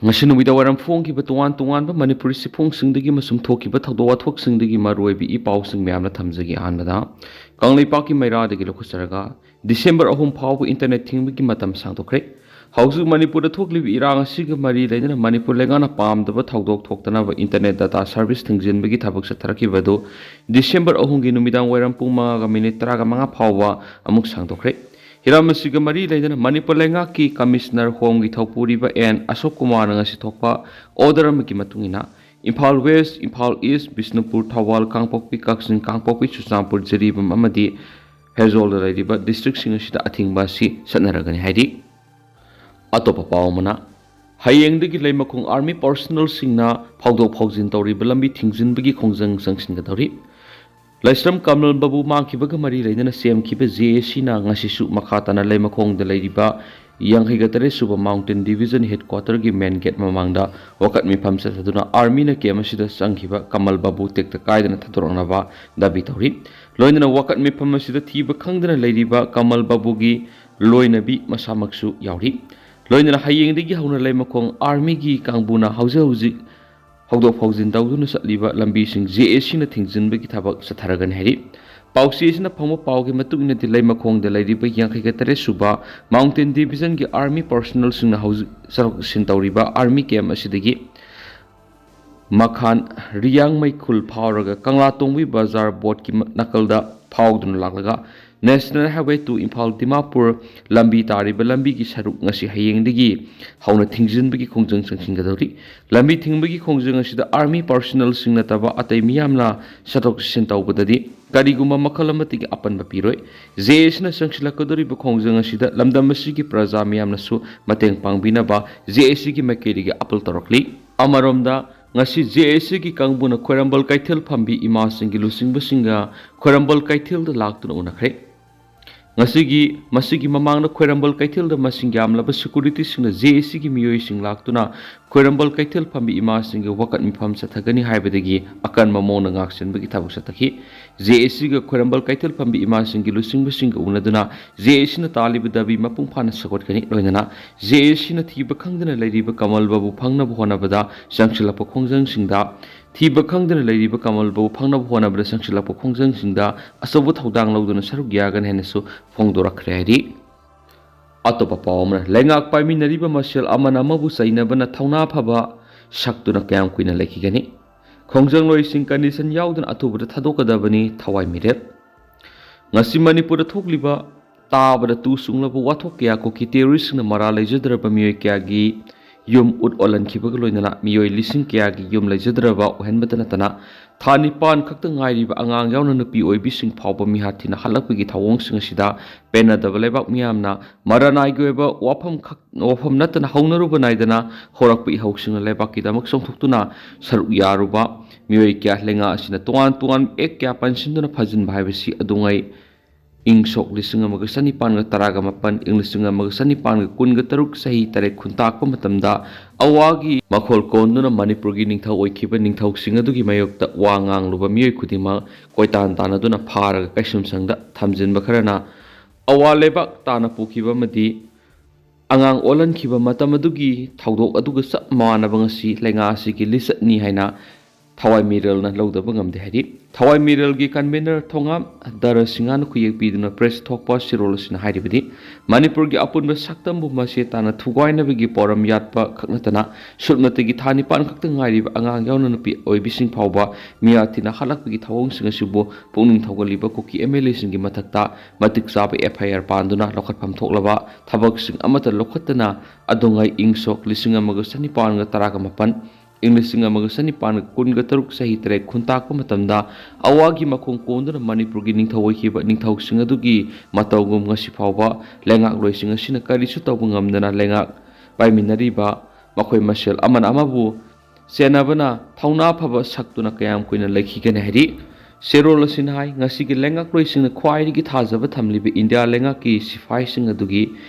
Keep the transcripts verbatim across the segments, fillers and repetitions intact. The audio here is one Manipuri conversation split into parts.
ꯉꯁꯤ ꯅꯨꯃꯤꯗꯥꯡ ꯋꯥꯏꯔꯝ ꯐꯣꯡꯈꯤꯕ ꯇꯣꯉꯥꯟ ꯇꯣꯉꯥꯟꯕ ꯃꯅꯤꯄꯨꯔꯤ ꯆꯦꯐꯣꯡꯁꯤꯡꯗꯒꯤ ꯑꯃꯁꯨꯡ ꯊꯣꯛꯈꯤꯕ ꯊꯧꯗꯣꯛ ꯋꯥꯊꯣꯛꯁꯤꯡꯗꯒꯤ ꯃꯔꯨꯑꯣꯏꯕ ꯏ ꯄꯥꯎꯁꯤꯡ ꯃꯌꯥꯝꯅ ꯊꯝꯖꯒꯦ꯫ ꯑꯍꯥꯟꯕꯗ ꯀꯪꯂꯩꯄꯥꯛꯀꯤ ꯃꯩꯔꯥꯗꯒꯤ ꯂꯧꯈꯠꯆꯔꯒ, ꯗꯤꯁꯦꯝꯕꯔ ꯑꯍꯨꯝ ꯐꯥꯎꯕ ꯏꯟꯇꯔꯅꯦꯠ ꯊꯤꯡꯕꯒꯤ ꯃꯇꯝ ꯁꯥꯡꯗꯣꯛꯈ꯭ꯔꯦ꯫ ꯍꯧꯖꯤꯛ ꯃꯅꯤꯄꯨꯔꯗ ꯊꯣꯛꯂꯤꯕ ꯏꯔꯥꯡ ꯑꯁꯤꯒ ꯃꯔꯤ ꯂꯩꯅꯅ ꯃꯅꯤꯄꯨꯔ ꯂꯩꯉꯥꯛꯅ ꯄꯥꯝꯗꯕ ꯊꯧꯗꯣꯛ ꯊꯣꯛꯇꯅꯕ ꯏꯟꯇꯔꯅꯦꯠ ꯗꯇꯥ ꯁꯔꯚꯤꯁ ꯊꯤꯡꯖꯤꯟꯕꯒꯤ ꯊꯕꯛ ꯆꯠꯊꯔꯛꯈꯤꯕ ꯑꯗꯨ ꯗꯤꯁꯦꯝꯕꯔ ꯑꯍꯨꯝꯒꯤ ꯅꯨꯃꯤꯗꯥꯡ ꯋꯥꯏꯔꯝ ꯄꯨꯡ ꯃꯉꯥꯒ ꯃꯤꯅꯤꯠ ꯇꯔꯥꯃꯉꯥ ꯐꯥꯎꯕ ꯑꯃꯨꯛ ꯁꯥꯡꯗꯣꯛꯈ꯭ꯔꯦ꯫ ꯍꯤꯔꯝ ꯑꯁꯤꯒ ꯃꯔꯤ ꯂꯩꯅꯅ ꯃꯅꯤꯄꯨꯔ ꯂꯩꯉꯥꯛꯀꯤ ꯀꯃꯤꯁꯅꯔ ꯍꯣꯝꯒꯤ ꯊꯧꯄꯨꯔꯤꯕ ꯑꯦꯟ ꯑꯁꯣꯛ ꯀꯨꯃꯥꯔꯅ ꯉꯁꯤ ꯊꯣꯛꯄ ꯑꯣꯔꯗꯔ ꯑꯃꯒꯤ ꯃꯇꯨꯡ ꯏꯟꯅ, ꯏꯝꯐꯥꯜ ꯋꯦꯁ, ꯏꯝꯐꯥꯜ ꯏꯁ, ꯕꯤꯁꯅꯨꯄꯨꯔ, ꯊꯧꯕꯥꯜ, ꯀꯥꯡꯄꯣꯛꯄꯤ, ꯀꯛꯆꯤꯡ, ꯀꯥꯡꯄꯣꯛꯄꯤ, ꯆꯨꯔꯆꯥꯟꯄꯨꯔ, ꯖꯤꯔꯤꯕꯥꯝ ꯑꯃꯗꯤ ꯐꯦꯔꯖꯣꯜꯗ ꯂꯩꯔꯤꯕ ꯗꯤꯁꯇ꯭ꯔꯤꯛꯁꯤꯡ ꯑꯁꯤꯗ ꯑꯊꯤꯡꯕ ꯑꯁꯤ ꯆꯠꯅꯔꯒꯅꯤ ꯍꯥꯏꯔꯤ꯫ ꯑꯇꯣꯞꯄ ꯄꯥꯎ ꯑꯃꯅ, ꯍꯌꯦꯡꯗꯒꯤ ꯂꯩꯃꯈꯣꯡ ꯑꯥꯔꯃꯤ ꯄꯔꯁꯣꯅꯦꯜꯁꯤꯡꯅ ꯐꯥꯎꯗꯣꯛ ꯐꯥꯎꯖꯤꯟ ꯇꯧꯔꯤꯕ ꯂꯝꯕꯤ ꯊꯤꯡꯖꯤꯟꯕꯒꯤ ꯈꯣꯡꯖꯪ ꯆꯪꯁꯤꯟꯒꯗꯧꯔꯤ꯫ ꯂꯥꯏꯁ꯭ꯔꯝ ꯀꯃꯜ ꯕꯥꯕꯨ ꯃꯥꯡꯈꯤꯕꯒ ꯃꯔꯤ ꯂꯩꯅꯅ ꯁꯦꯝꯈꯤꯕ ꯖꯦ ꯑꯦ ꯁꯤꯅ ꯉꯁꯤꯁꯨ ꯃꯈꯥ ꯇꯥꯅ ꯂꯩꯃꯈꯣꯡꯗ ꯂꯩꯔꯤꯕ ꯌꯥꯡꯈꯩꯒ ꯇꯔꯦꯠ ꯁꯨꯕ ꯃꯥꯎꯟꯇꯦꯟ ꯗꯤꯕꯤꯖꯟ ꯍꯦꯗꯀ꯭ꯋꯥꯇꯔꯒꯤ ꯃꯦꯟ ꯒꯦꯠ ꯃꯃꯥꯡꯗ ꯋꯥꯀꯠ ꯃꯤꯐꯝ ꯆꯠꯊꯗꯨꯅ ꯑꯥꯔꯃꯤꯅ ꯀꯦꯝ ꯑꯁꯤꯗ ꯆꯪꯈꯤꯕ ꯀꯃꯜ ꯕꯥꯕꯨ ꯇꯦꯛꯇ ꯀꯥꯏꯗꯅ ꯊꯥꯗꯣꯔꯛꯅꯕ ꯗꯥꯕꯤ ꯇꯧꯔꯤ꯫ ꯂꯣꯏꯅꯅ ꯋꯥꯀꯠ ꯃꯤꯐꯝ ꯑꯁꯤꯗ ꯊꯤꯕ ꯈꯪꯗꯅ ꯂꯩꯔꯤꯕ ꯀꯃꯜ ꯕꯥꯕꯨꯒꯤ ꯂꯣꯏꯅꯕꯤ ꯃꯁꯥꯃꯛꯁꯨ ꯌꯥꯎꯔꯤ꯫ ꯂꯣꯏꯅꯅ ꯍꯌꯦꯡꯗꯒꯤ ꯍꯧꯅ ꯂꯩꯃꯈꯣꯡ ꯑꯥꯔꯃꯤꯒꯤ ꯀꯥꯡꯕꯨꯅ ꯍꯧꯖꯤꯛ ꯍꯧꯖꯤꯛ ꯐꯥꯎꯗꯣꯛ ꯐꯥꯎꯖꯤꯟ ꯇꯧꯗꯨꯅ ꯆꯠꯂꯤꯕ ꯂꯝꯕꯤꯁꯤꯡ ꯖꯦ ꯑꯦ ꯁꯤꯅ ꯊꯤꯡꯖꯤꯟꯕꯒꯤ ꯊꯕꯛ ꯆꯠꯊꯔꯒꯅꯤ ꯍꯥꯏꯔꯤ꯫ ꯄꯥꯎꯆꯦ ꯑꯁꯤꯅ ꯐꯪꯕ ꯄꯥꯎꯒꯤ ꯃꯇꯨꯡ ꯏꯟꯅꯗꯤ, ꯂꯩꯃꯈꯣꯡꯗ ꯂꯩꯔꯤꯕ ꯌꯥꯡꯈꯩꯒ ꯇꯔꯦꯠ ꯁꯨꯕ ꯃꯥꯎꯟꯇꯦꯟ ꯗꯤꯕꯤꯖꯟꯒꯤ ꯑꯥꯔꯃꯤ ꯄꯔꯁꯣꯅꯦꯜꯁꯤꯡꯅ ꯍꯧꯖꯤꯛ ꯆꯠꯊꯣꯛ ꯆꯠꯁꯤꯟ ꯇꯧꯔꯤꯕ ꯑꯥꯔꯃꯤ ꯀꯦꯝ ꯑꯁꯤꯗꯒꯤ ꯃꯈꯥꯟ ꯔꯤꯌꯥꯡꯃꯩ ꯈꯨꯜ ꯐꯥꯎꯔꯒ ꯀꯪꯂꯥꯇꯣꯡꯕꯤ ꯕꯖꯥꯔ ꯕꯣꯠꯀꯤ ꯅꯥꯀꯜꯗ ꯐꯥꯎꯗꯨꯅ ꯂꯥꯛꯂꯒ, national highway two Imphal Dimapur ꯂꯝꯕꯤ ꯇꯥꯔꯤꯕ ꯂꯝꯕꯤꯒꯤ ꯁꯔꯨꯛ ꯉꯁꯤ ꯍꯌꯦꯡꯗꯒꯤ ꯍꯧꯅ ꯊꯤꯡꯖꯤꯟꯕꯒꯤ ꯈꯣꯡꯖꯪ ꯆꯪꯁꯤꯟꯒꯗꯧꯔꯤ꯫ ꯂꯝꯕꯤ ꯊꯤꯡꯕꯒꯤ ꯈꯣꯡꯖꯪ ꯑꯁꯤꯗ ꯑꯥꯔꯃꯤ ꯄꯔꯁꯣꯅꯦꯜꯁꯤꯡ ꯅꯠꯇꯕ ꯑꯇꯩ ꯃꯤꯌꯥꯝꯅ ꯆꯠꯊꯣꯛ ꯆꯠꯁꯤꯟ ꯇꯧꯕꯗꯗꯤ ꯀꯔꯤꯒꯨꯝꯕ ꯃꯈꯜ ꯑꯃꯠꯇꯒꯤ ꯑꯄꯟꯕ ꯄꯤꯔꯣꯏ꯫ ꯖꯦ ꯑꯦ ꯁꯤꯅ ꯆꯪꯁꯤꯜꯂꯛꯀꯗꯧꯔꯤꯕ ꯈꯣꯡꯖꯪ ꯑꯁꯤꯗ ꯂꯝꯗꯝ ꯑꯁꯤꯒꯤ ꯄ꯭ꯔꯖꯥ ꯃꯤꯌꯥꯝꯅꯁꯨ ꯃꯇꯦꯡ ꯄꯥꯡꯕꯤꯅꯕ ꯖꯦ ꯑꯦ ꯁꯤꯒꯤ ꯃꯥꯏꯀꯩꯗꯒꯤ ꯑꯥꯄꯤꯜ ꯇꯧꯔꯛꯂꯤ꯫ ꯑꯃꯔꯣꯝꯗ, ꯉꯁꯤ ꯖꯦ ꯑꯦ ꯁꯤꯒꯤ ꯀꯥꯡꯕꯨꯅ ꯈ꯭ꯋꯥꯏꯔꯝꯕꯟ ꯀꯩꯊꯦꯜ ꯐꯝꯕꯤ ꯏꯃꯥꯁꯤꯡꯒꯤ ꯂꯨꯆꯤꯡꯕꯁꯤꯡꯒ ꯈ꯭ꯋꯥꯏꯔꯝꯕꯟ ꯀꯩꯊꯦꯜꯗ ꯂꯥꯛꯇꯨꯅ ꯎꯅꯈ꯭ꯔꯦ꯫ ꯉꯁꯤꯒꯤ ꯃꯁꯤꯒꯤ ꯃꯃꯥꯡꯗ ꯈ꯭ꯋꯥꯏꯔꯝꯕꯟ ꯀꯩꯊꯦꯜꯗ ꯃꯁꯤꯡ ꯌꯥꯝꯂꯕ ꯁꯦꯀ꯭ꯌꯨꯔꯤꯇꯤꯁꯤꯡꯅ ꯖꯦ ꯑꯦ ꯁꯤꯒꯤ ꯃꯤꯑꯣꯏꯁꯤꯡ ꯂꯥꯛꯇꯨꯅ ꯈ꯭ꯋꯥꯏꯔꯝꯕꯟ ꯀꯩꯊꯦꯜ ꯐꯝꯕꯤ ꯏꯃꯥꯁꯤꯡꯒꯤ ꯋꯥꯀꯠ ꯃꯤꯐꯝ ꯆꯠꯊꯒꯅꯤ ꯍꯥꯏꯕꯗꯒꯤ ꯑꯀꯟꯕ ꯃꯑꯣꯡꯗ ꯉꯥꯛꯁꯦꯟꯕꯒꯤ ꯊꯕꯛ ꯆꯠꯊꯈꯤ꯫ ꯖꯦ ꯑꯦ ꯁꯤꯒ ꯈ꯭ꯋꯥꯏꯔꯝꯕꯟ ꯀꯩꯊꯦꯜ ꯐꯝꯕꯤ ꯏꯃꯥꯁꯤꯡꯒꯤ ꯂꯨꯆꯤꯡꯕꯁꯤꯡꯒ ꯎꯅꯗꯨꯅ ꯖꯦ ꯑꯦ ꯁꯤꯅ ꯇꯥꯜꯂꯤꯕ ꯗꯥꯕꯤ ꯃꯄꯨꯡ ꯐꯥꯅ ꯁꯧꯒꯠꯀꯅꯤ꯫ ꯂꯣꯏꯅꯅ ꯖꯦ ꯑꯦ ꯁꯤꯅ ꯊꯤꯕ ꯈꯪꯗꯅ ꯂꯩꯔꯤꯕ ꯀꯃꯜꯕꯥꯕꯨ ꯐꯪꯅꯕ ꯍꯣꯠꯅꯕꯗ ꯆꯪꯁꯤꯜꯂꯛꯄ ꯈꯣꯡꯖꯪꯁꯤꯡꯗ ꯊꯤꯕ ꯈꯪꯗꯅ ꯂꯩꯔꯤꯕ ꯀꯃꯜꯕꯥꯕꯨ ꯐꯪꯅꯕ ꯍꯣꯠꯅꯕꯗ ꯆꯪꯁꯤꯜꯂꯛꯄ ꯈꯣꯡꯖꯪꯁꯤꯡꯗ ꯑꯆꯧꯕ ꯊꯧꯗꯥꯡ ꯂꯧꯗꯨꯅ ꯁꯔꯨꯛ ꯌꯥꯒꯅꯤ ꯍꯥꯏꯅꯁꯨ ꯐꯣꯡꯗꯣꯔꯛꯈ꯭ꯔꯦ ꯍꯥꯏꯔꯤ꯫ ꯑꯇꯣꯞꯄ ꯄꯥꯎ ꯑꯃꯅ, ꯂꯩꯉꯥꯛ ꯄꯥꯏꯃꯤꯟꯅꯔꯤꯕ ꯃꯁꯦꯜ ꯑꯃꯅ ꯑꯃꯕꯨ ꯆꯩꯅꯕꯅ ꯊꯧꯅꯥ ꯐꯕ ꯁꯛꯇꯨꯅ ꯀꯌꯥꯝ ꯀꯨꯏꯅ ꯂꯩꯈꯤꯒꯅꯤ? ꯈꯣꯡꯖꯪꯂꯣꯏꯁꯤꯡ ꯀꯟꯗꯤꯁꯟ ꯌꯥꯎꯗꯅ ꯑꯊꯨꯕꯗ ꯊꯥꯗꯣꯛꯀꯗꯕꯅꯤ, ꯊꯋꯥꯏ ꯃꯤꯔꯦꯞ꯫ ꯉꯁꯤ ꯃꯅꯤꯄꯨꯔꯗ ꯊꯣꯛꯂꯤꯕ ꯇꯥꯕꯗ ꯇꯨ ꯆꯨꯡꯂꯕ ꯋꯥꯊꯣꯛ ꯀꯌꯥ ꯀꯨꯀꯤ ꯇꯦꯔꯣꯔꯤꯁꯁꯤꯡꯅ ꯃꯔꯥꯜ ꯂꯩꯖꯗ꯭ꯔꯕ ꯃꯤꯑꯣꯏ ꯀꯌꯥꯒꯤ ꯌꯨꯝ ꯎꯠ ꯑꯣꯜꯍꯟꯈꯤꯕꯒ ꯂꯣꯏꯅꯅ ꯃꯤꯑꯣꯏ ꯂꯤꯁꯤꯡ ꯀꯌꯥꯒꯤ ꯌꯨꯝ ꯂꯩꯖꯗ꯭ꯔꯕ ꯑꯣꯏꯍꯟꯕꯇ ꯅꯠꯇꯅ ꯊꯥ ꯅꯤꯄꯥꯟ ꯈꯛꯇ ꯉꯥꯏꯔꯤꯕ ꯑꯉꯥꯡ ꯌꯥꯎꯅ ꯅꯨꯄꯤ ꯑꯣꯏꯕꯤꯁꯤꯡ ꯐꯥꯎꯕ ꯃꯤꯍꯥꯠ ꯊꯤꯅ ꯍꯜꯂꯛꯄꯒꯤ ꯊꯧꯑꯣꯡꯁꯤꯡ ꯑꯁꯤꯗ ꯄꯦꯟꯅꯗꯕ ꯂꯩꯕꯥꯛ ꯃꯤꯌꯥꯝꯅ ꯃꯔꯥꯅꯥꯏꯒꯤ ꯑꯣꯏꯕ ꯋꯥꯐꯝ ꯈꯛ-, ꯋꯥꯐꯝ ꯅꯠꯇꯅ ꯍꯧꯅꯔꯨꯕ ꯅꯥꯏꯗꯅ ꯍꯧꯔꯛꯄ ꯏꯍꯧꯁꯤꯡꯅ ꯂꯩꯕꯥꯛꯀꯤꯗꯃꯛ ꯆꯣꯡꯊꯣꯛꯇꯨꯅ ꯁꯔꯨꯛ ꯌꯥꯔꯨꯕ ꯃꯤꯑꯣꯏ ꯀꯌꯥ ꯂꯩꯉꯥꯛ ꯑꯁꯤꯅ ꯇꯣꯉꯥꯟ ꯇꯣꯉꯥꯟꯕ ꯑꯦꯛ ꯀꯌꯥ ꯄꯥꯟꯁꯤꯟꯗꯨꯅ ꯐꯥꯖꯤꯟꯕ ꯍꯥꯏꯕꯁꯤ ꯑꯗꯨꯉꯩ ꯏꯪ ꯁꯣꯛ ꯂꯤꯁꯤꯡ ꯑꯃꯒ ꯆꯅꯤꯄꯥꯟꯒ ꯇꯔꯥꯒ ꯃꯥꯄꯟ, ꯏꯪ ꯂꯤꯁꯤꯡ ꯑꯃꯒ ꯆꯅꯤꯄꯥꯟꯒ ꯀꯨꯟꯒ ꯇꯔꯨꯛ ꯆꯍꯤ ꯇꯔꯦꯠ ꯈꯨꯟꯇꯥꯛꯄ ꯃꯇꯝꯗ ꯑꯋꯥꯒꯤ ꯃꯈꯣꯜ ꯀꯣꯟꯗꯨꯅ ꯃꯅꯤꯄꯨꯔꯒꯤ ꯅꯤꯡꯊꯧ ꯑꯣꯏꯈꯤꯕ ꯅꯤꯡꯊꯧꯁꯤꯡ ꯑꯗꯨꯒꯤ ꯃꯥꯌꯣꯛꯇ ꯋꯥ ꯉꯥꯡꯂꯨꯕ ꯃꯤꯑꯣꯏ ꯈꯨꯗꯤꯡꯃꯛ ꯀꯣꯏꯇꯥꯟ ꯇꯥꯟꯅꯗꯨꯅ ꯐꯥꯔꯒ ꯀꯩꯁꯨꯝꯁꯪꯗ ꯊꯝꯖꯤꯟꯕ ꯈꯔꯅ ꯑꯋꯥ ꯂꯩꯕꯥꯛ ꯇꯥꯅ ꯄꯨꯈꯤꯕ ꯑꯃꯗꯤ ꯑꯉꯥꯡ ꯑꯣꯜꯍꯟꯈꯤꯕ ꯃꯇꯝ ꯑꯗꯨꯒꯤ ꯊꯧꯗꯣꯛ ꯑꯗꯨꯒ ꯆꯞ ꯃꯥꯟꯅꯕ ꯉꯁꯤ ꯂꯩꯉꯥꯛ ꯑꯁꯤꯒꯤ ꯂꯤꯆꯠꯅꯤ ꯍꯥꯏꯅ ꯊꯋꯥꯏ ꯃꯤꯔꯦꯜꯅ ꯂꯧꯗꯕ ꯉꯝꯗꯦ ꯍꯥꯏꯔꯤ꯫ ꯊꯋꯥꯏ ꯃꯤꯔꯦꯜꯒꯤ ꯀꯟꯚꯦꯅꯔ ꯊꯣꯉꯥꯝ ꯗꯔꯁꯤꯡꯍꯥꯅ ꯈꯨꯌꯦꯛ ꯄꯤꯗꯨꯅ ꯄ꯭ꯔꯦꯁ ꯊꯣꯛꯄ ꯁꯤꯔꯣꯜ ꯑꯁꯤꯅ ꯍꯥꯏꯔꯤꯕꯗꯤ, ꯃꯅꯤꯄꯨꯔꯒꯤ ꯑꯄꯨꯟꯕ ꯁꯛꯇꯝꯕꯨ ꯃꯆꯦ ꯇꯥꯅ ꯊꯨꯒꯥꯏꯅꯕꯒꯤ ꯄꯣꯔꯝ ꯌꯥꯠꯄ ꯈꯛ ꯅꯠꯇꯅ ꯁꯨꯞꯅꯇꯒꯤ ꯊꯥ ꯅꯤꯄꯥꯟ ꯈꯛꯇ ꯉꯥꯏꯔꯤꯕ ꯑꯉꯥꯡ ꯌꯥꯎꯅ ꯅꯨꯄꯤ ꯑꯣꯏꯕꯤꯁꯤꯡ ꯐꯥꯎꯕ ꯃꯤꯌꯥꯠ ꯊꯤꯅ ꯍꯜꯂꯛꯄꯒꯤ ꯊꯧꯑꯣꯡꯁꯤꯡ ꯑꯁꯤꯕꯨ ꯄꯨꯛꯅꯤꯡ ꯊꯧꯒꯠꯂꯤꯕ ꯀꯨꯀꯤ ꯑꯦꯝ ꯑꯦꯜ ꯑꯦꯁꯤꯡꯒꯤ ꯃꯊꯛꯇ ꯃꯇꯤꯛ ꯆꯥꯕ ꯑꯦꯐ ꯑꯥꯏ ꯑꯥꯔ ꯄꯥꯟꯗꯨꯅ ꯂꯧꯈꯠꯐꯝ ꯊꯣꯛꯂꯕ ꯊꯕꯛꯁꯤꯡ ꯑꯃꯠꯇ ꯂꯧꯈꯠꯇꯅ ꯑꯗꯨꯉꯩ ꯏꯪ ꯁꯣꯛ ꯂꯤꯁꯤꯡ ꯑꯃꯒ ꯆꯅꯤꯄꯥꯟꯒ ꯇꯔꯥꯒ ꯃꯥꯄꯟ, ꯏꯪ ꯂꯤꯁꯤꯡ ꯑꯃꯒ ꯆꯅꯤꯄꯥꯟꯒ ꯀꯨꯟꯒ ꯇꯔꯨꯛ ꯆꯍꯤ ꯇꯔꯦꯠ ꯈꯨꯟꯇꯥꯛꯄ ꯃꯇꯝꯗ ꯑꯋꯥꯒꯤ ꯃꯈꯣꯡ ꯀꯣꯟꯗꯨꯅ ꯃꯅꯤꯄꯨꯔꯒꯤ ꯅꯤꯡꯊꯧ ꯑꯣꯏꯈꯤꯕ ꯅꯤꯡꯊꯧꯁꯤꯡ ꯑꯗꯨꯒꯤ ꯃꯇꯧꯒꯨꯝ ꯉꯁꯤ ꯐꯥꯎꯕ ꯂꯩꯉꯥꯛꯂꯣꯏꯁꯤꯡ ꯑꯁꯤꯅ ꯀꯔꯤꯁꯨ ꯇꯧꯕ ꯉꯝꯗꯅ ꯂꯩꯉꯥꯛ ꯄꯥꯏꯃꯤꯟꯅꯔꯤꯕ ꯃꯈꯣꯏ ꯃꯁꯦꯜ ꯑꯃꯅ ꯑꯃꯕꯨ ꯆꯦꯟꯅꯕꯅ ꯊꯧꯅꯥ ꯐꯕ ꯁꯛꯇꯨꯅ ꯀꯌꯥꯝ ꯀꯨꯏꯅ ꯂꯩꯈꯤꯒꯅꯤ ꯍꯥꯏꯔꯤ꯫ ꯆꯦꯔꯣꯜ ꯑꯁꯤꯅ ꯍꯥꯏ, ꯉꯁꯤꯒꯤ ꯂꯩꯉꯥꯛꯂꯣꯏꯁꯤꯡꯅ ꯈ꯭ꯋꯥꯏꯗꯒꯤ ꯊꯥꯖꯕ ꯊꯝꯂꯤꯕ ꯏꯟꯗꯤꯌꯥ ꯂꯩꯉꯥꯛꯀꯤ ꯁꯤꯐꯥꯏꯁꯤꯡ ꯑꯗꯨꯒꯤ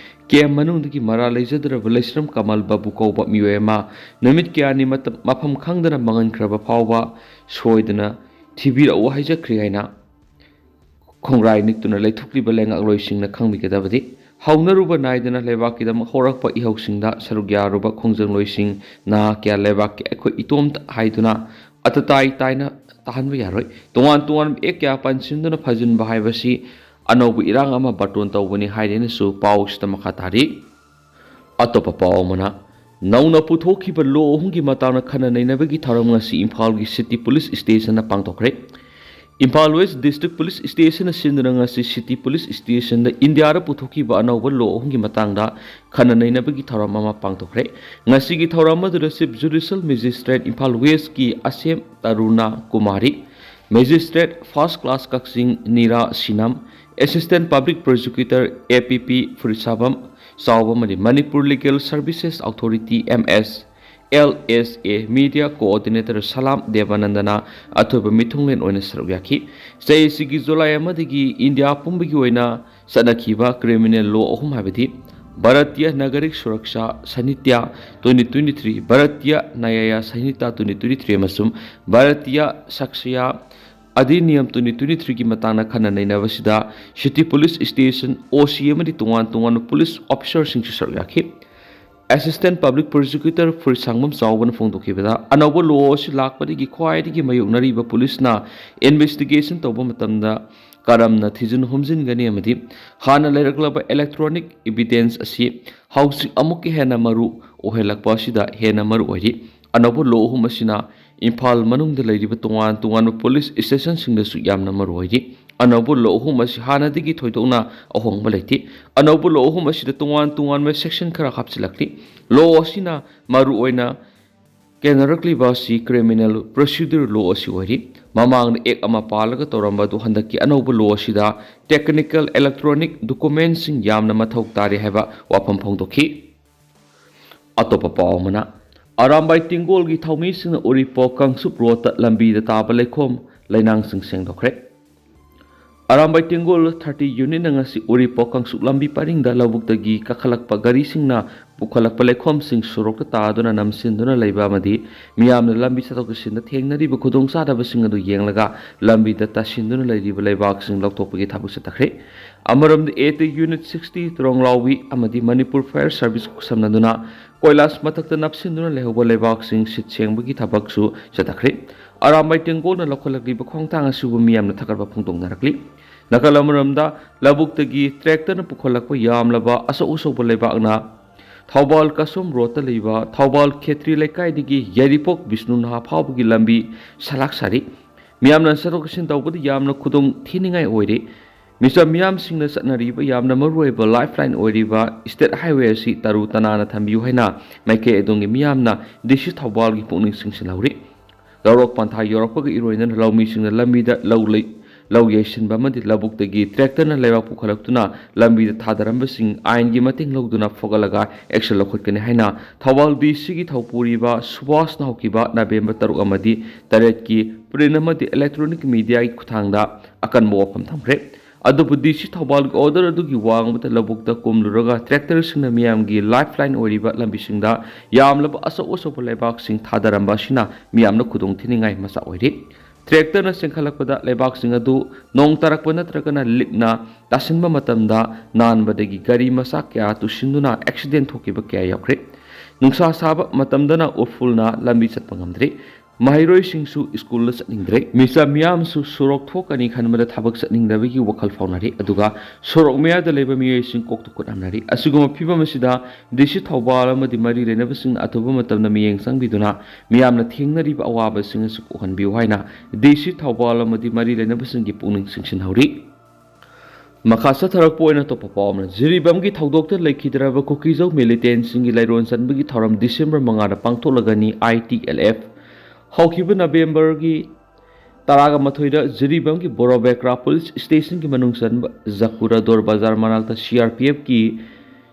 ꯀꯦꯝ ꯃꯅꯨꯡꯗꯒꯤ ꯃꯔꯥꯜ ꯂꯩꯖꯗ꯭ꯔꯕ ꯂꯩꯁ꯭ꯔꯝ ꯀꯃꯜ ꯕꯥꯕꯨ ꯀꯧꯕ ꯃꯤꯑꯣꯏ ꯑꯃ ꯅꯨꯃꯤꯠ ꯀꯌꯥꯅꯤ ꯃꯇꯝ, ꯃꯐꯝ ꯈꯪꯗꯅ ꯃꯥꯡꯍꯟꯈ꯭ꯔꯕ ꯐꯥꯎꯕ ꯁꯣꯏꯗꯅ ꯊꯤꯕꯤꯔꯛꯎ ꯍꯥꯏꯖꯈ꯭ꯔꯦ ꯍꯥꯏꯅ ꯈꯣꯡꯒ꯭ꯔꯥꯏ ꯅꯤꯛꯇꯨꯅ ꯂꯩꯊꯣꯛꯂꯤꯕ ꯂꯩꯉꯥꯛꯂꯣꯏꯁꯤꯡꯅ ꯈꯪꯕꯤꯒꯗꯕꯗꯤ, ꯍꯧꯅꯔꯨꯕ ꯅꯥꯏꯗꯅ ꯂꯩꯕꯥꯛꯀꯤꯗꯃꯛ ꯍꯧꯔꯛꯄ ꯏꯍꯧꯁꯤꯡꯗ ꯁꯔꯨꯛ ꯌꯥꯔꯨꯕ ꯈꯣꯡꯖꯪꯂꯣꯏꯁꯤꯡ, ꯅꯍꯥ ꯀꯌꯥ ꯂꯩꯕꯥꯛꯀꯤ ꯑꯩꯈꯣꯏ ꯏꯇꯣꯝꯇ ꯍꯥꯏꯗꯨꯅ ꯑꯇꯇꯥꯏ ꯇꯥꯏꯅ ꯇꯥꯍꯟꯕ ꯌꯥꯔꯣꯏ꯫ ꯇꯣꯉꯥꯟ ꯇꯣꯉꯥꯟꯕ ꯑꯦꯛ ꯀꯌꯥ ꯄꯟꯁꯤꯟꯗꯨꯅ ꯐꯥꯖꯤꯟꯕ ꯍꯥꯏꯕꯁꯤ ꯑꯅꯧꯕ ꯏꯔꯥꯡ ꯑꯃ ꯕꯥꯔꯇꯣꯟ ꯇꯧꯕꯅꯤ ꯍꯥꯏꯔꯦꯅꯁꯨ ꯄꯥꯎꯁꯤꯗ ꯃꯈꯥ ꯇꯥꯔꯤ꯫ ꯑꯇꯣꯞꯄ ꯄꯥꯎ ꯑꯃꯅ, ꯅꯧꯅ ꯄꯨꯊꯣꯛꯈꯤꯕ ꯂꯣ ꯑꯍꯨꯝꯒꯤ ꯃꯇꯥꯡꯗ ꯈꯟꯅ ꯅꯩꯅꯕꯒꯤ ꯊꯧꯔꯝ ꯉꯁꯤ ꯏꯝꯐꯥꯜꯒꯤ ꯁꯤꯇꯤ ꯄꯨꯂꯤꯁ ꯁ꯭ꯇꯦꯁꯟꯗ ꯄꯥꯡꯊꯣꯛꯈ꯭ꯔꯦ꯫ ꯏꯝꯐꯥꯜ ꯋꯦꯁ ꯗꯤꯁꯇ꯭ꯔꯤꯛ ꯄꯨꯂꯤꯁ ꯁ꯭ꯇꯦꯁꯟꯅ ꯁꯤꯟꯗꯨꯅ ꯉꯁꯤ ꯁꯤꯇꯤ ꯄꯨꯂꯤꯁ ꯁ꯭ꯇꯦꯁꯟꯗ ꯏꯟꯗꯤꯌꯥꯗ ꯄꯨꯊꯣꯛꯈꯤꯕ ꯑꯅꯧꯕ ꯂꯣ ꯑꯍꯨꯝꯒꯤ ꯃꯇꯥꯡꯗ ꯈꯟꯅ ꯅꯩꯅꯕꯒꯤ ꯊꯧꯔꯝ ꯑꯃ ꯄꯥꯡꯊꯣꯛꯈ꯭ꯔꯦ꯫ ꯉꯁꯤꯒꯤ ꯊꯧꯔꯝ ꯑꯗꯨꯗ ꯆꯤꯐ ꯖꯨꯗꯤꯁꯤꯌꯦꯜ ꯃꯦꯖꯤꯁꯇ꯭ꯔꯦꯠ ꯏꯝꯐꯥꯜ ꯋꯦꯁꯀꯤ Asem Taruna Kumari, magistrate first class Kakching Nira Sinam, assistant public prosecutor A P P ꯐꯨꯔꯤꯠꯁꯥꯕꯝ ꯆꯥꯎꯕ ꯑꯃꯗꯤ Manipur legal services authority, M S L S A, media coordinator Salam ꯗꯦꯕꯥꯅꯟꯗꯅ ꯑꯊꯣꯏꯕ ꯃꯤꯊꯨꯡꯂꯦꯟ ꯑꯣꯏꯅ ꯁꯔꯨꯛ ꯌꯥꯈꯤ꯫ ꯆꯍꯤ ꯑꯁꯤꯒꯤ ꯖꯨꯂꯥꯏ ꯑꯃꯗꯒꯤ ꯏꯟꯗꯤꯌꯥ ꯄꯨꯝꯕꯒꯤ ꯑꯣꯏꯅ ꯆꯠꯅꯈꯤꯕ ꯀ꯭ꯔꯤꯃꯤꯅꯦꯜ ꯂꯣ ꯑꯍꯨꯝ ꯍꯥꯏꯕꯗꯤ Bharatiya Nagarik Suraksha Sahitya twenty twenty three, Bharatiya Nyaya Sahitya twenty twenty three ꯑꯃꯁꯨꯡ ꯚꯥꯔꯇꯤꯌ ꯁꯥꯛꯁ꯭ꯌ ꯑꯙꯤꯅꯤꯌꯝ ꯇ꯭ꯋꯦꯟꯇꯤ ꯇ꯭ꯋꯦꯟꯇꯤ ꯊ꯭ꯔꯤꯒꯤ ꯃꯇꯥꯡꯗ ꯈꯟꯅ ꯅꯩꯅꯕꯁꯤꯗ ꯁꯤꯇꯤ ꯄꯨꯂꯤꯁ ꯁ꯭ꯇꯦꯁꯟ ꯑꯣ ꯁꯤ ꯑꯃꯗꯤ ꯇꯣꯉꯥꯟ ꯇꯣꯉꯥꯟꯕ ꯄꯨꯂꯤꯁ ꯑꯣꯐꯤꯁꯔꯁꯤꯡꯁꯨ ꯁꯔꯨꯛ ꯌꯥꯈꯤ꯫ ꯑꯦꯁꯤꯁꯇꯦꯟ ꯄꯕ꯭ꯂꯤꯛ ꯄ꯭ꯔꯣꯁꯤꯀ꯭ꯌꯨꯇꯔ ꯐꯨꯔꯤꯠꯁꯥꯡꯕꯝ ꯆꯥꯎꯕꯅ ꯐꯣꯡꯗꯣꯛꯈꯤꯕꯗ, ꯑꯅꯧꯕ ꯂꯣ ꯑꯁꯤ ꯂꯥꯛꯄꯗꯒꯤ ꯈ꯭ꯋꯥꯏꯗꯒꯤ ꯃꯥꯌꯣꯛꯅꯔꯤꯕ ꯄꯨꯂꯤꯁꯅ ꯏꯟꯚꯦꯁꯇꯤꯒꯦꯁꯟ ꯇꯧꯕ ꯃꯇꯝꯗ ꯀꯔꯝꯅ ꯊꯤꯖꯤꯟ ꯍꯨꯝꯖꯤꯟꯒꯅꯤ ꯑꯃꯗꯤ ꯍꯥꯟꯅ ꯂꯩꯔꯛꯂꯕ ꯏꯂꯦꯛꯇ꯭ꯔꯣꯅꯤꯛ ꯏꯚꯤꯗꯦꯟꯁ ꯑꯁꯤ ꯍꯧꯖꯤꯛ ꯑꯃꯨꯛꯀ ꯍꯦꯟꯅ ꯃꯔꯨ ꯑꯣꯏꯍꯜꯂꯛꯄ ꯑꯁꯤꯗ ꯍꯦꯟꯅ ꯃꯔꯨ ꯑꯣꯏꯔꯤ꯫ ꯑꯅꯧꯕ ꯂꯣ ꯑꯍꯨꯝ ꯑꯁꯤꯅ ꯏꯝꯐꯥꯜ ꯃꯅꯨꯡꯗ ꯂꯩꯔꯤꯕ ꯇꯣꯉꯥꯟ ꯇꯣꯉꯥꯟꯕ ꯄꯨꯂꯤꯁ ꯁ꯭ꯇꯦꯁꯟꯁꯤꯡꯗꯁꯨ ꯌꯥꯝꯅ ꯃꯔꯨ ꯑꯣꯏꯔꯤ꯫ ꯑꯅꯧꯕ ꯂꯣ ꯑꯍꯨꯝ ꯑꯁꯤ ꯍꯥꯟꯅꯗꯒꯤ ꯊꯣꯏꯗꯣꯛꯅ ꯑꯍꯣꯡꯕ ꯂꯩꯇꯦ꯫ ꯑꯅꯧꯕ ꯂꯣ ꯑꯍꯨꯝ ꯑꯁꯤꯗ ꯇꯣꯉꯥꯟ ꯇꯣꯉꯥꯟꯕ ꯁꯦꯛꯁꯟ ꯈꯔ ꯍꯥꯞꯆꯤꯜꯂꯛꯂꯤ꯫ ꯂꯣ ꯑꯁꯤꯅ ꯃꯔꯨꯑꯣꯏꯅ ꯀꯦꯅꯔꯛꯂꯤꯕ ꯑꯁꯤ ꯀ꯭ꯔꯤꯃꯤꯅꯦꯜ ꯄ꯭ꯔꯣꯁꯤꯗ꯭ꯌꯨꯔ ꯂꯣ ꯑꯁꯤ ꯑꯣꯏꯔꯤ꯫ ꯃꯃꯥꯡꯗ ꯑꯦꯛ ꯑꯃ ꯄꯥꯜꯂꯒ ꯇꯧꯔꯝꯕ ꯑꯗꯨ ꯍꯟꯗꯛꯀꯤ ꯑꯅꯧꯕ ꯂꯣ ꯑꯁꯤꯗ ꯇꯦꯛꯅꯤꯀꯦꯜ ꯏꯂꯦꯛꯇ꯭ꯔꯣꯅꯤꯛ ꯗꯣꯀꯨꯃꯦꯟꯁꯤꯡ ꯌꯥꯝꯅ ꯃꯊꯧ ꯇꯥꯔꯤ ꯍꯥꯏꯕ ꯋꯥꯐꯝ ꯐꯣꯡꯗꯣꯛꯈꯤ꯫ ꯑꯇꯣꯞꯄ ꯄꯥꯎ ꯑꯃꯅ, ꯑꯔꯥꯝꯕꯥꯏ ꯇꯤꯡꯒꯣꯜꯒꯤ ꯊꯧꯃꯤꯁꯤꯡꯅ ꯎꯔꯤꯄꯣꯛ ꯀꯥꯡꯆꯨꯞ ꯔꯣꯗꯇ ꯂꯝꯕꯤꯗ ꯇꯥꯕ ꯂꯩꯈꯣꯝ ꯂꯩꯅꯥꯡꯁꯤꯡ ꯁꯦꯡꯗꯣꯛꯈ꯭ꯔꯦ꯫ ꯑꯔꯥꯝꯕꯥꯏ ꯇꯦꯡꯒꯣꯜ ꯊꯥꯔꯇꯤ ꯌꯨꯅꯤꯠꯅ ꯉꯁꯤ ꯎꯔꯤꯄꯣꯛ ꯀꯥꯡꯆꯨꯞ ꯂꯝꯕꯤ ꯄꯔꯤꯡꯗ ꯂꯧꯕꯨꯛꯇꯒꯤ ꯀꯥꯈꯠꯂꯛꯄ ꯒꯥꯔꯤꯁꯤꯡꯅ ꯄꯨꯈꯠꯂꯛꯄ ꯂꯩꯈꯣꯝꯁꯤꯡ ꯁꯣꯔꯣꯛꯇ ꯇꯥꯗꯨꯅ ꯅꯝꯁꯤꯟꯗꯨꯅ ꯂꯩꯕ ꯑꯃꯗꯤ ꯃꯤꯌꯥꯝꯅ ꯂꯝꯕꯤ ꯆꯠꯊꯣꯛ ꯆꯠꯁꯤꯟꯗ ꯊꯦꯡꯅꯔꯤꯕ ꯈꯨꯗꯣꯡꯆꯥꯗꯕꯁꯤꯡ ꯑꯗꯨ ꯌꯦꯡꯂꯒ ꯂꯝꯕꯤꯗ ꯇꯥꯁꯤꯟꯗꯨꯅ ꯂꯩꯔꯤꯕ ꯂꯩꯕꯥꯛꯁꯤꯡ ꯂꯧꯊꯣꯛꯄꯒꯤ ꯊꯕꯛ ꯆꯠꯊꯈ꯭ꯔꯦ꯫ ꯑꯃꯔꯣꯝꯗ, ꯑꯦ ꯇꯤ ꯌꯨꯅꯤꯠ ꯁꯤꯛꯁꯇꯤ ꯇ꯭ꯔꯣꯡꯂꯥꯎꯕꯤ ꯑꯃꯗꯤ ꯃꯅꯤꯄꯨꯔ ꯐꯥꯌꯔ ꯁꯥꯔꯚꯤꯁ ꯈꯨꯠꯁꯝꯅꯗꯨꯅ ꯀꯣꯏꯂꯥꯁ ꯃꯊꯛꯇ ꯅꯞꯁꯤꯟꯗꯨꯅ ꯂꯩꯍꯧꯕ ꯂꯩꯕꯥꯛꯁꯤꯡ ꯁꯤꯠ ꯁꯦꯡꯕꯒꯤ ꯊꯕꯛꯁꯨ ꯆꯠꯊꯈ꯭ꯔꯦ꯫ ꯑꯔꯥꯝꯕꯥꯏ ꯇꯦꯡꯒꯣꯜꯅ ꯂꯧꯈꯠꯂꯛꯂꯤꯕ ꯈꯣꯡꯊꯥꯡ ꯑꯁꯤꯕꯨ ꯃꯤꯌꯥꯝꯅ ꯊꯥꯒꯠꯄ ꯐꯣꯡꯗꯣꯛꯅꯔꯛꯂꯤ꯫ ꯅꯥꯀꯜ ꯑꯃꯔꯣꯝꯗ, ꯂꯧꯕꯨꯛꯇꯒꯤ ꯇ꯭ꯔꯦꯛꯇꯔꯅ ꯄꯨꯈꯠꯂꯛꯄ ꯌꯥꯝꯂꯕ ꯑꯆꯧ ꯑꯆꯧꯕ ꯂꯩꯕꯥꯛꯅ ꯊꯧꯕꯥꯜ ꯀꯁꯣꯝ ꯔꯣꯗꯇ ꯂꯩꯕ ꯊꯧꯕꯥꯜ ꯈꯦꯇ꯭ꯔꯤ ꯂꯩꯀꯥꯏꯗꯒꯤ ꯌꯥꯏꯔꯤꯄꯣꯛ ꯕꯤꯁꯅꯨꯅꯍꯥ ꯐꯥꯎꯕꯒꯤ ꯂꯝꯕꯤ ꯁꯂꯥꯛ ꯁꯥꯔꯤ꯫ ꯃꯤꯌꯥꯝꯅ ꯆꯠꯊꯣꯛ ꯆꯠꯁꯤꯟ ꯇꯧꯕꯗ ꯌꯥꯝꯅ ꯈꯨꯗꯣꯡ ꯊꯤꯅꯤꯡꯉꯥꯏ ꯑꯣꯏꯔꯤ꯫ ꯃꯤꯆꯝ ꯃꯤꯌꯥꯝꯁꯤꯡꯅ ꯆꯠꯅꯔꯤꯕ ꯌꯥꯝꯅ ꯃꯔꯨꯑꯣꯏꯕ ꯂꯥꯏꯐ ꯂꯥꯏꯟ ꯑꯣꯏꯔꯤꯕ ꯁ꯭ꯇꯦꯠ ꯍꯥꯏꯋꯦ ꯑꯁꯤ ꯇꯔꯨ ꯇꯅꯥꯟꯅ ꯊꯝꯕꯤꯌꯨ ꯍꯥꯏꯅ ꯃꯥꯏꯀꯩ ꯑꯗꯣꯝꯒꯤ ꯃꯤꯌꯥꯝꯅ ꯗꯤ ꯁꯤ ꯊꯧꯕꯥꯜꯒꯤ ꯄꯨꯛꯅꯤꯡ ꯆꯤꯡꯁꯤꯟꯍꯧꯔꯤ꯫ ꯂꯧꯔꯣꯛ ꯄꯟꯊꯥ ꯌꯧꯔꯛꯄꯒ ꯏꯔꯣꯏꯅꯅ ꯂꯧꯃꯤꯁꯤꯡꯅ ꯂꯝꯕꯤꯗ ꯂꯧ ꯂꯩ-, ꯂꯧ ꯌꯩꯁꯤꯟꯕ ꯑꯃꯗꯤ ꯂꯧꯕꯨꯛꯇꯒꯤ ꯇ꯭ꯔꯦꯛꯇꯔꯅ ꯂꯩꯕꯥꯛ ꯄꯨꯈꯠꯂꯛꯇꯨꯅ ꯂꯝꯕꯤꯗ ꯊꯥꯗꯔꯝꯕꯁꯤꯡ ꯑꯥꯏꯟꯒꯤ ꯃꯇꯦꯡ ꯂꯧꯗꯨꯅ ꯐꯒꯠꯂꯒ ꯑꯦꯛꯁꯟ ꯂꯧꯈꯠꯀꯅꯤ ꯍꯥꯏꯅ ꯊꯧꯕꯥꯜ ꯗꯤ ꯁꯤꯒꯤ ꯊꯧꯄꯨꯔꯤꯕ ꯁꯨꯕꯥꯁꯅ ꯍꯧꯈꯤꯕ ꯅꯕꯦꯝꯕꯔ ꯇꯔꯨꯛ ꯑꯃꯗꯤ ꯇꯔꯦꯠꯀꯤ ꯄ꯭ꯔꯤꯟ ꯑꯃꯗꯤ ꯏꯂꯦꯛꯇ꯭ꯔꯣꯅꯤꯛ ꯃꯤꯗꯤꯌꯥꯒꯤ ꯈꯨꯠꯊꯥꯡꯗ ꯑꯀꯟꯕ ꯋꯥꯐꯝ ꯊꯝꯈ꯭ꯔꯦ꯫ ꯑꯗꯨꯕꯨ ꯗꯤ ꯁꯤ ꯊꯧꯕꯥꯜꯒꯤ ꯑꯣꯔꯗꯔ ꯑꯗꯨꯒꯤ ꯋꯥꯡꯃꯗ ꯂꯧꯕꯨꯛꯇ ꯀꯨꯝꯂꯨꯔꯒ ꯇ꯭ꯔꯦꯛꯇꯔꯁꯤꯡꯅ ꯃꯤꯌꯥꯝꯒꯤ ꯂꯥꯏꯐ ꯂꯥꯏꯟ ꯑꯣꯏꯔꯤꯕ ꯂꯝꯕꯤꯁꯤꯡꯗ ꯌꯥꯝꯂꯕ ꯑꯆꯧ ꯑꯆꯧꯕ ꯂꯩꯕꯥꯛꯁꯤꯡ ꯊꯥꯗꯔꯝꯕ ꯑꯁꯤꯅ ꯃꯤꯌꯥꯝꯅ ꯈꯨꯗꯣꯡ ꯊꯤꯅꯤꯡꯉꯥꯏ ꯃꯆꯥꯛ ꯑꯣꯏꯔꯤ꯫ ꯇ꯭ꯔꯦꯛꯇꯔꯅ ꯆꯦꯟꯈꯠꯂꯛꯄꯗ ꯂꯩꯕꯥꯛꯁꯤꯡ ꯑꯗꯨ ꯅꯣꯡ ꯇꯥꯔꯛꯄ ꯅꯠꯇ꯭ꯔꯒꯅ ꯂꯤꯛꯅ ꯇꯥꯁꯤꯟꯕ ꯃꯇꯝꯗ ꯅꯥꯟꯕꯗꯒꯤ ꯒꯥꯔꯤ ꯃꯆꯥ ꯀꯌꯥ ꯇꯨꯁꯤꯟꯗꯨꯅ ꯑꯦꯛꯁꯤꯗꯦꯟ ꯊꯣꯛꯈꯤꯕ ꯀꯌꯥ ꯌꯥꯎꯈ꯭ꯔꯦ꯫ ꯅꯨꯡꯁꯥ ꯁꯥꯕ ꯃꯇꯝꯗꯅ ꯎꯐꯨꯜꯅ ꯂꯝꯕꯤ ꯆꯠꯄ ꯉꯝꯗ꯭ꯔꯦ꯫ ꯃꯍꯩꯔꯣꯏꯁꯤꯡꯁꯨ ꯁ꯭ꯀꯨꯜꯗ ꯆꯠꯅꯤꯡꯗ꯭ꯔꯦ꯫ ꯃꯤꯆꯝ ꯃꯤꯌꯥꯝꯁꯨ ꯁꯣꯔꯣꯛ ꯊꯣꯛꯀꯅꯤ ꯈꯟꯕꯗ ꯊꯕꯛ ꯆꯠꯅꯤꯡꯗꯕꯒꯤ ꯋꯥꯈꯜ ꯐꯥꯎꯅꯔꯤ꯫ ꯑꯗꯨꯒ ꯁꯣꯔꯣꯛ ꯃꯌꯥꯗ ꯂꯩꯕ ꯃꯤꯑꯣꯏꯁꯤꯡ ꯀꯣꯛꯇ ꯈꯨꯠ ꯍꯥꯝꯅꯔꯤ꯫ ꯑꯁꯤꯒꯨꯝꯕ ꯐꯤꯕꯝ ꯑꯁꯤꯗ ꯗꯤ ꯁꯤ ꯊꯧꯕꯥꯜ ꯑꯃꯗꯤ ꯃꯔꯤ ꯂꯩꯅꯕꯁꯤꯡꯅ ꯑꯊꯨꯕ ꯃꯇꯝꯗ ꯃꯤꯠꯌꯦꯡ ꯆꯪꯕꯤꯗꯨꯅ ꯃꯤꯌꯥꯝꯅ ꯊꯦꯡꯅꯔꯤꯕ ꯑꯋꯥꯕꯁꯤꯡ ꯑꯁꯤ ꯀꯣꯛꯍꯟꯕꯤꯌꯨ ꯍꯥꯏꯅ ꯗꯤ ꯁꯤ ꯊꯧꯕꯥꯜ ꯑꯃꯗꯤ ꯃꯔꯤ ꯂꯩꯅꯕꯁꯤꯡꯒꯤ ꯄꯨꯛꯅꯤꯡ ꯆꯤꯡꯁꯤꯟꯍꯧꯔꯤ꯫ ꯃꯈꯥ ꯆꯠꯊꯔꯛꯄ ꯑꯣꯏꯅ ꯑꯇꯣꯞꯄ ꯄꯥꯎ ꯑꯃꯅ, ꯖꯤꯔꯤꯕꯥꯝꯒꯤ ꯊꯧꯗꯣꯛꯇ ꯂꯩꯈꯤꯗ꯭ꯔꯕ ꯀꯨꯀꯤꯖꯧ ꯃꯤꯂꯤꯇꯦꯟꯁꯤꯡꯒꯤ ꯂꯩꯔꯣꯟ ꯆꯟꯕꯒꯤ ꯊꯧꯔꯝ ꯗꯤꯁꯦꯝꯕꯔ ꯃꯉꯥꯗ ꯄꯥꯡꯊꯣꯛꯂꯒꯅꯤ꯫ ꯑꯥꯏ ꯇꯤ ꯑꯦꯜ ꯑꯦꯐ ꯍꯧꯈꯤꯕ ꯅꯕꯦꯝꯕꯔꯒꯤ ꯇꯔꯥꯒ ꯃꯥꯊꯣꯏꯗ ꯖꯤꯔꯤꯕꯥꯝꯒꯤ ꯕꯣꯔꯣꯕꯦꯀ꯭ꯔꯥ ꯄꯨꯂꯤꯁ ꯁ꯭ꯇꯦꯁꯟꯒꯤ ꯃꯅꯨꯡ ꯆꯟꯕ ꯖꯀꯨꯔꯥꯗꯣꯔ ꯕꯖꯥꯔ ꯃꯅꯥꯛꯇ C R P ꯑꯦꯐꯀꯤ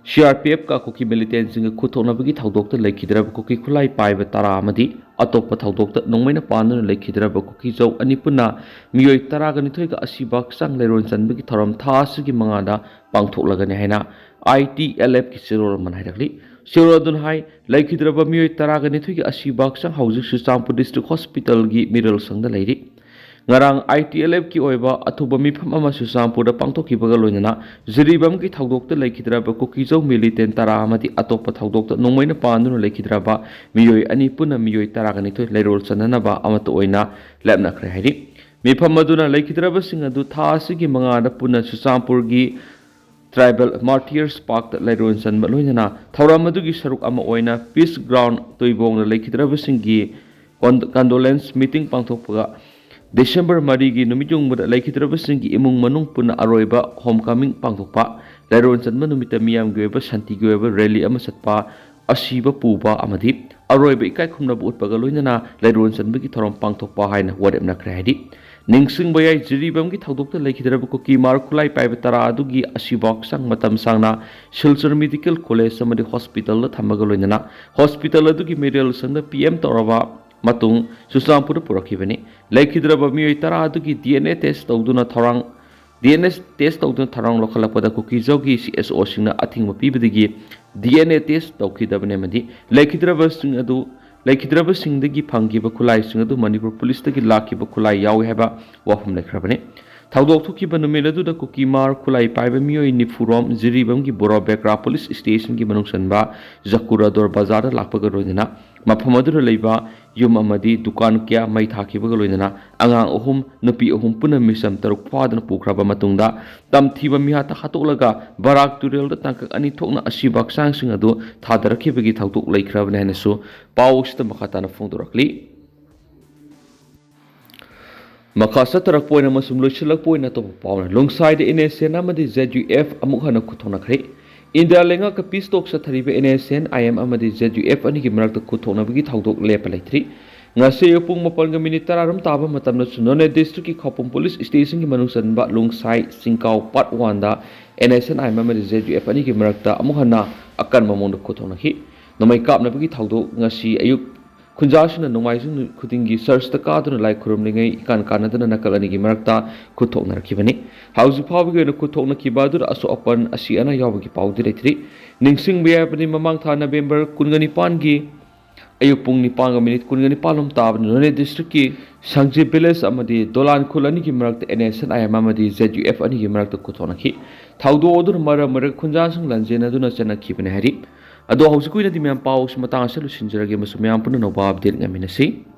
C R P ꯑꯦꯐꯀ ꯀꯨꯀꯤ ꯃꯤꯂꯤꯇꯦꯟꯁꯤꯡꯒ ꯈꯨꯠꯊꯣꯛꯅꯕꯒꯤ ꯊꯧꯗꯣꯛꯇ ꯂꯩꯈꯤꯗ꯭ꯔꯕ ꯀꯨꯀꯤ ꯈꯨꯠꯂꯥꯏ ꯄꯥꯏꯕ ꯇꯔꯥ ꯑꯃꯗꯤ ꯑꯇꯣꯞꯄ ꯊꯧꯗꯣꯛꯇ ꯅꯣꯡꯃꯩꯅ ꯄꯥꯟꯗꯨꯅ ꯂꯩꯈꯤꯗ꯭ꯔꯕ ꯀꯨꯀꯤꯖꯧ ꯑꯅꯤ ꯄꯨꯟꯅ ꯃꯤꯑꯣꯏ ꯇꯔꯥꯒ ꯅꯤꯊꯣꯏꯒ ꯑꯁꯤꯕ ꯍꯛꯆꯥꯡ ꯂꯩꯔꯣꯟ ꯆꯟꯕꯒꯤ ꯊꯧꯔꯝ ꯊꯥ ꯑꯁꯤꯒꯤ ꯃꯉꯥꯗ ꯄꯥꯡꯊꯣꯛꯂꯒꯅꯤ ꯍꯥꯏꯅ ꯑꯥꯏ ꯇꯤ ꯑꯦꯜ ꯑꯦꯐꯀꯤ ꯆꯦꯔꯣꯜ ꯑꯃꯅ ꯍꯥꯏꯔꯛꯂꯤ꯫ ꯆꯦꯔꯣꯜ ꯑꯗꯨꯅ ꯍꯥꯏ, ꯂꯩꯈꯤꯗ꯭ꯔꯕ ꯃꯤꯑꯣꯏ ꯇꯔꯥꯒ ꯅꯤꯊꯣꯏꯒꯤ ꯑꯁꯤꯕ ꯍꯛꯆꯥꯡ ꯍꯧꯖꯤꯛ ꯆꯨꯔꯆꯥꯟꯄꯨꯔ ꯗꯤꯁꯇ꯭ꯔꯤꯛ ꯍꯣꯁꯄꯤꯇꯥꯜꯒꯤ ꯃꯤꯔꯣꯜ ꯁꯪꯗ ꯂꯩꯔꯤ꯫ ꯉꯔꯥꯡ ꯑꯥꯏ ꯇꯤ ꯑꯦꯜ ꯑꯦꯐꯀꯤ ꯑꯣꯏꯕ ꯑꯊꯨꯕ ꯃꯤꯐꯝ ꯑꯃ ꯆꯨꯔꯆꯥꯟꯄꯨꯔꯗ ꯄꯥꯡꯊꯣꯛꯈꯤꯕꯒ ꯂꯣꯏꯅꯅ ꯖꯤꯔꯤꯕꯥꯝꯒꯤ ꯊꯧꯗꯣꯛꯇ ꯂꯩꯈꯤꯗ꯭ꯔꯕ ꯀꯨꯀꯤꯖꯧ ꯃꯤꯂꯤꯇꯦꯟ ꯇꯔꯥ ꯑꯃꯗꯤ ꯑꯇꯣꯞꯄ ꯊꯧꯗꯣꯛꯇ ꯅꯣꯡꯃꯩꯅ ꯄꯥꯟꯗꯨꯅ ꯂꯩꯈꯤꯗ꯭ꯔꯕ ꯃꯤꯑꯣꯏ ꯑꯅꯤ ꯄꯨꯟꯅ ꯃꯤꯑꯣꯏ ꯇꯔꯥꯒ ꯅꯤꯊꯣꯏ ꯂꯩꯔꯣꯜ ꯆꯟꯅꯅꯕ ꯑꯃꯠꯇ ꯑꯣꯏꯅ ꯂꯦꯞꯅꯈ꯭ꯔꯦ ꯍꯥꯏꯔꯤ꯫ ꯃꯤꯐꯝ ꯑꯗꯨꯅ ꯂꯩꯈꯤꯗ꯭ꯔꯕꯁꯤꯡ ꯑꯗꯨ ꯊꯥ ꯑꯁꯤꯒꯤ ꯃꯉꯥꯗ ꯄꯨꯟꯅ ꯆꯨꯔꯆꯥꯟꯄꯨꯔꯒꯤ ꯇ꯭ꯔꯥꯏꯕꯦꯜ ꯃꯥꯔꯇꯤꯌꯔꯁ ꯄꯥꯔꯛꯇ ꯂꯩꯔꯣꯟ ꯆꯟꯕ ꯂꯣꯏꯅꯅ ꯊꯧꯔꯝ ꯑꯗꯨꯒꯤ ꯁꯔꯨꯛ ꯑꯃ ꯑꯣꯏꯅ ꯄꯤꯁ ꯒ꯭ꯔꯥꯎꯟ ꯇꯨꯏꯕꯣꯡꯗ ꯂꯩꯈꯤꯗ꯭ꯔꯕꯁꯤꯡꯒꯤ ꯀꯣꯟ-, ꯀꯟꯗꯣꯂꯦꯟꯁ ꯃꯤꯇꯤꯡ ꯄꯥꯡꯊꯣꯛꯄꯒ ꯗꯤꯁꯦꯝꯕꯔ ꯃꯔꯤꯒꯤ ꯅꯨꯃꯤꯠ ꯌꯨꯡꯕꯗ ꯂꯩꯈꯤꯗ꯭ꯔꯕꯁꯤꯡꯒꯤ ꯏꯃꯨꯡ ꯃꯅꯨꯡ ꯄꯨꯟꯅ ꯑꯔꯣꯏꯕ ꯍꯣꯝ ꯀꯃꯤꯡ ꯄꯥꯡꯊꯣꯛꯄ, ꯂꯩꯔꯣꯟ ꯆꯟꯕ ꯅꯨꯃꯤꯠꯇ ꯃꯤꯌꯥꯝꯒꯤ ꯑꯣꯏꯕ ꯁꯥꯟꯇꯤꯒꯤ ꯑꯣꯏꯕ ꯔꯦꯂꯤ ꯑꯃ ꯆꯠꯄ, ꯑꯁꯤꯕ ꯄꯨꯕ ꯑꯃꯗꯤ ꯑꯔꯣꯏꯕ ꯏꯀꯥꯏ ꯈꯨꯝꯅꯕ ꯎꯠꯄꯒ ꯂꯣꯏꯅꯅ ꯂꯩꯔꯣꯟ ꯆꯟꯕꯒꯤ ꯊꯧꯔꯝ ꯄꯥꯡꯊꯣꯛꯄ ꯍꯥꯏꯅ ꯋꯥꯔꯦꯞꯅꯈ꯭ꯔꯦ ꯍꯥꯏꯔꯤ꯫ ꯅꯤꯡꯁꯤꯡꯕ ꯌꯥꯏ, ꯖꯤꯔꯤꯕꯥꯝꯒꯤ ꯊꯧꯗꯣꯛꯇ ꯂꯩꯈꯤꯗ꯭ꯔꯕ ꯀꯨꯀꯤ ꯃꯥꯔ ꯈꯨꯠꯂꯥꯏ ꯄꯥꯏꯕ ꯇꯔꯥ ꯑꯗꯨꯒꯤ ꯑꯁꯤꯕ ꯍꯛꯆꯥꯡ ꯃꯇꯝ ꯁꯥꯡꯅ ꯁꯤꯜꯆꯔ ꯃꯦꯗꯤꯀꯦꯜ ꯀꯣꯂꯦꯖ ꯑꯃꯗꯤ ꯍꯣꯁꯄꯤꯇꯥꯜꯗ ꯊꯝꯕꯒ ꯂꯣꯏꯅꯅ ꯍꯣꯁꯄꯤꯇꯥꯜ ꯑꯗꯨꯒꯤ ꯃꯤꯔꯦꯜ ꯁꯪꯗ ꯄꯤ ꯑꯦꯝ ꯇꯧꯔꯕ ꯃꯇꯨꯡ ꯆꯨꯔꯆꯥꯟꯄꯨꯔꯗ ꯄꯨꯔꯛꯈꯤꯕꯅꯤ꯫ ꯂꯩꯈꯤꯗ꯭ꯔꯕ ꯃꯤꯑꯣꯏ ꯇꯔꯥ ꯑꯗꯨꯒꯤ ꯗꯤ ꯑꯦꯟ ꯑꯦ ꯇꯦꯁ ꯇꯧꯗꯨꯅ ꯊꯧꯔꯥꯡ ꯗꯤ ꯑꯦꯟ ꯑꯦ ꯇꯦꯁ ꯇꯧꯗꯨꯅ ꯊꯧꯔꯥꯡ ꯂꯧꯈꯠꯂꯛꯄꯗ ꯀꯨꯀꯤꯖꯧꯒꯤ ꯁꯤ ꯑꯦꯁ ꯑꯣꯁꯤꯡꯅ ꯑꯊꯤꯡꯕ ꯄꯤꯕꯗꯒꯤ ꯗꯤ ꯑꯦꯟ ꯑꯦ ꯇꯦꯁ ꯇꯧꯈꯤꯗꯕꯅꯤ ꯑꯃꯗꯤ ꯂꯩꯈꯤꯗ꯭ꯔꯕꯁꯤꯡ ꯑꯗꯨ, ꯂꯩꯈꯤꯗ꯭ꯔꯕꯁꯤꯡꯗꯒꯤ ꯐꯪꯈꯤꯕ ꯈꯨꯠꯂꯥꯏꯁꯤꯡ ꯑꯗꯨ ꯃꯅꯤꯄꯨꯔ ꯄꯨꯂꯤꯁꯇꯒꯤ ꯂꯥꯛꯈꯤꯕ ꯈꯨꯠꯂꯥꯏ ꯌꯥꯎꯏ ꯍꯥꯏꯕ ꯋꯥꯐꯝ ꯂꯩꯈ꯭ꯔꯕꯅꯤ꯫ ꯊꯧꯗꯣꯛ ꯊꯣꯛꯈꯤꯕ ꯅꯨꯃꯤꯠ ꯑꯗꯨꯗ ꯀꯨꯀꯤ ꯃꯥꯔ ꯈꯨꯠꯂꯥꯏ ꯄꯥꯏꯕ ꯃꯤꯑꯣꯏ ꯅꯤꯐꯨꯔꯣꯝ ꯖꯤꯔꯤꯕꯥꯝꯒꯤ ꯕꯣꯔꯥ ꯕꯦꯀ꯭ꯔꯥ ꯄꯨꯂꯤꯁ ꯁ꯭ꯇꯦꯁꯟꯒꯤ ꯃꯅꯨꯡ ꯆꯟꯕ ꯖꯀꯨꯔꯥꯗꯣꯔ ꯕꯖꯥꯔꯗ ꯂꯥꯛꯄꯒ ꯂꯣꯏꯅꯅ ꯃꯐꯝ ꯑꯗꯨꯗ ꯂꯩꯕ ꯌꯨꯝ ꯑꯃꯗꯤ ꯗꯨꯀꯥꯟ ꯀꯌꯥ ꯃꯩ ꯊꯥꯈꯤꯕꯒ ꯂꯣꯏꯅꯅ ꯑꯉꯥꯡ ꯑꯍꯨꯝ, ꯅꯨꯄꯤ ꯑꯍꯨꯝ ꯄꯨꯟꯅ ꯃꯤꯆꯝ ꯇꯔꯨꯛ ꯐꯥꯗꯨꯅ ꯄꯨꯈ꯭ꯔꯕ ꯃꯇꯨꯡꯗ ꯇꯝꯊꯤꯕ ꯃꯤꯍꯥꯠꯇ ꯍꯥꯠꯇꯣꯛꯂꯒ ꯕꯔꯥꯛ ꯇꯨꯔꯦꯜꯗ ꯇꯥꯡꯀꯛ ꯑꯅꯤ ꯊꯣꯛꯅ ꯑꯁꯤꯕ ꯍꯛꯆꯥꯡꯁꯤꯡ ꯑꯗꯨ ꯊꯥꯗꯔꯛꯈꯤꯕꯒꯤ ꯊꯧꯗꯣꯛ ꯂꯩꯈ꯭ꯔꯕꯅꯤ ꯍꯥꯏꯅꯁꯨ ꯄꯥꯎ ꯑꯁꯤꯗ ꯃꯈꯥ ꯇꯥꯅ ꯐꯣꯡꯗꯣꯔꯛꯂꯤ꯫ ꯃꯈꯥ ꯆꯠꯊꯔꯛꯄ ꯑꯣꯏꯅ ꯑꯃꯁꯨꯡ ꯂꯣꯏꯁꯤꯜꯂꯛꯄ ꯑꯣꯏꯅ ꯑꯇꯣꯞꯄ ꯄꯥꯎꯅ ꯂꯨꯡꯁꯥꯏꯗ ꯑꯦꯟ ꯑꯦꯁ ꯑꯦꯟ ꯑꯃꯗꯤ ꯖꯦꯠ ꯌꯨ ꯑꯦꯐ ꯑꯃꯨꯛ ꯍꯟꯅ ꯈꯨꯠꯊꯣꯛꯅꯈ꯭ꯔꯦ꯫ ꯏꯟꯗꯤꯌꯥ ꯂꯩꯉꯥꯛꯀ ꯄꯤꯁ ꯇꯣꯛ ꯆꯠꯊꯔꯤꯕ N S N, I M ꯑꯃꯗꯤ ꯖꯦꯠ ꯌꯨ ꯑꯦꯐ ꯑꯅꯤꯒꯤ ꯃꯔꯛꯇ ꯈꯨꯠꯊꯣꯛꯅꯕꯒꯤ ꯊꯧꯗꯣꯛ ꯂꯦꯞꯄ ꯂꯩꯇ꯭ꯔꯤ꯫ ꯉꯁꯤ ꯑꯌꯨꯛ ꯄꯨꯡ ꯃꯥꯄꯟꯒ ꯃꯤꯅꯤꯠ ꯇꯔꯥꯔꯣꯝ ꯇꯥꯕ ꯃꯇꯝꯗꯁꯨ ꯅꯣꯅꯦ ꯗꯤꯁꯇ꯭ꯔꯤꯛꯀꯤ ꯈꯧꯄꯨꯝ ꯄꯨꯂꯤꯁ ꯁ꯭ꯇꯦꯁꯟꯒꯤ ꯃꯅꯨꯡ ꯆꯟꯕ ꯂꯣꯡꯁꯥꯏ ꯆꯤꯡꯀꯥꯎ ꯄꯥꯔꯠ ꯋꯥꯟꯗ N S N I M ꯑꯃꯗꯤ ꯖꯦꯠ ꯌꯨ ꯑꯦꯐ ꯑꯅꯤꯒꯤ ꯃꯔꯛꯇ ꯑꯃꯨꯛ ꯍꯟꯅ ꯑꯀꯟꯕ ꯃꯑꯣꯡꯗ ꯈꯨꯠ ꯊꯣꯛꯅꯈꯤ꯫ ꯅꯣꯡꯃꯩ ꯀꯥꯞꯅꯕꯒꯤ ꯊꯧꯗꯣꯛ ꯉꯁꯤ ꯑꯌꯨꯛ ꯈꯨꯟꯖꯥꯁꯤꯡꯅ ꯅꯣꯡꯃꯥꯏꯖꯤꯡ ꯅꯨꯃꯤꯠ ꯈꯨꯗꯤꯡꯒꯤ ꯆꯔꯆꯇ ꯀꯥꯗꯨꯅ ꯂꯥꯏ ꯈꯨꯔꯨꯝꯂꯤꯉꯩ ꯏꯀꯥꯟ ꯀꯥꯟꯅꯗꯅ ꯅꯥꯀꯜ ꯑꯅꯤꯒꯤ ꯃꯔꯛꯇ ꯈꯨꯠ ꯊꯣꯛꯅꯔꯛꯈꯤꯕꯅꯤ꯫ ꯍꯧꯖꯤꯛ ꯐꯥꯎꯕꯒꯤ ꯑꯣꯏꯅ ꯈꯨꯠ ꯊꯣꯛꯅꯈꯤꯕ ꯑꯗꯨꯗ ꯑꯁꯣꯛ ꯑꯄꯟ ꯑꯁꯤ ꯑꯅꯥ ꯌꯥꯎꯕꯒꯤ ꯄꯥꯎꯗꯤ ꯂꯩꯇ꯭ꯔꯤ꯫ ꯅꯤꯡꯁꯤꯡꯕ ꯌꯥꯕꯗꯤ, ꯃꯃꯥꯡ ꯊꯥ ꯅꯕꯦꯝꯕꯔ ꯀꯨꯟꯒ ꯅꯤꯄꯥꯟꯒꯤ ꯑꯌꯨꯛ ꯄꯨꯡ ꯅꯤꯄꯥꯟꯒ ꯃꯤꯅꯤꯠ ꯀꯨꯟꯒ ꯅꯤꯄꯥꯟ ꯂꯣꯝ ꯇꯥꯕꯅ ꯅꯣꯅꯦ ꯗꯤꯁꯇ꯭ꯔꯤꯛꯀꯤ ꯁꯪꯖꯤꯞ ꯚꯤꯂꯦꯖ ꯑꯃꯗꯤ ꯗꯣꯂꯥꯟ ꯈꯨꯜ ꯑꯅꯤꯒꯤ ꯃꯔꯛꯇ N S N I M ꯑꯃꯗꯤ ꯖꯦꯠ ꯌꯨ ꯑꯦꯐ ꯑꯅꯤꯒꯤ ꯃꯔꯛꯇ ꯈꯨꯠ ꯊꯣꯛꯅꯈꯤ꯫ ꯊꯧꯗꯣꯛ ꯑꯗꯨꯅ ꯃꯔꯝ ꯑꯣꯏꯔꯒ ꯈꯨꯟꯖꯥꯁꯤꯡ ꯂꯥꯟꯖꯦꯟꯅꯗꯨꯅ ꯆꯦꯟꯅꯈꯤꯕꯅꯤ ꯍꯥꯏꯔꯤ꯫ ꯑꯗꯣ ꯍꯧꯖꯤꯛꯀꯤ ꯑꯣꯏꯅꯗꯤ ꯃꯌꯥꯝ ꯄꯥꯎ ꯑꯁꯤ ꯃꯇꯥꯡ ꯑꯁꯤꯗ ꯂꯣꯏꯁꯤꯟꯖꯔꯒꯦ ꯑꯃꯁꯨꯡ ꯃꯌꯥꯝ ꯄꯨꯟꯅ ꯑꯅꯧꯕ ꯑꯞꯗꯦꯠ ꯉꯥꯏꯃꯤꯟꯅꯁꯤ꯫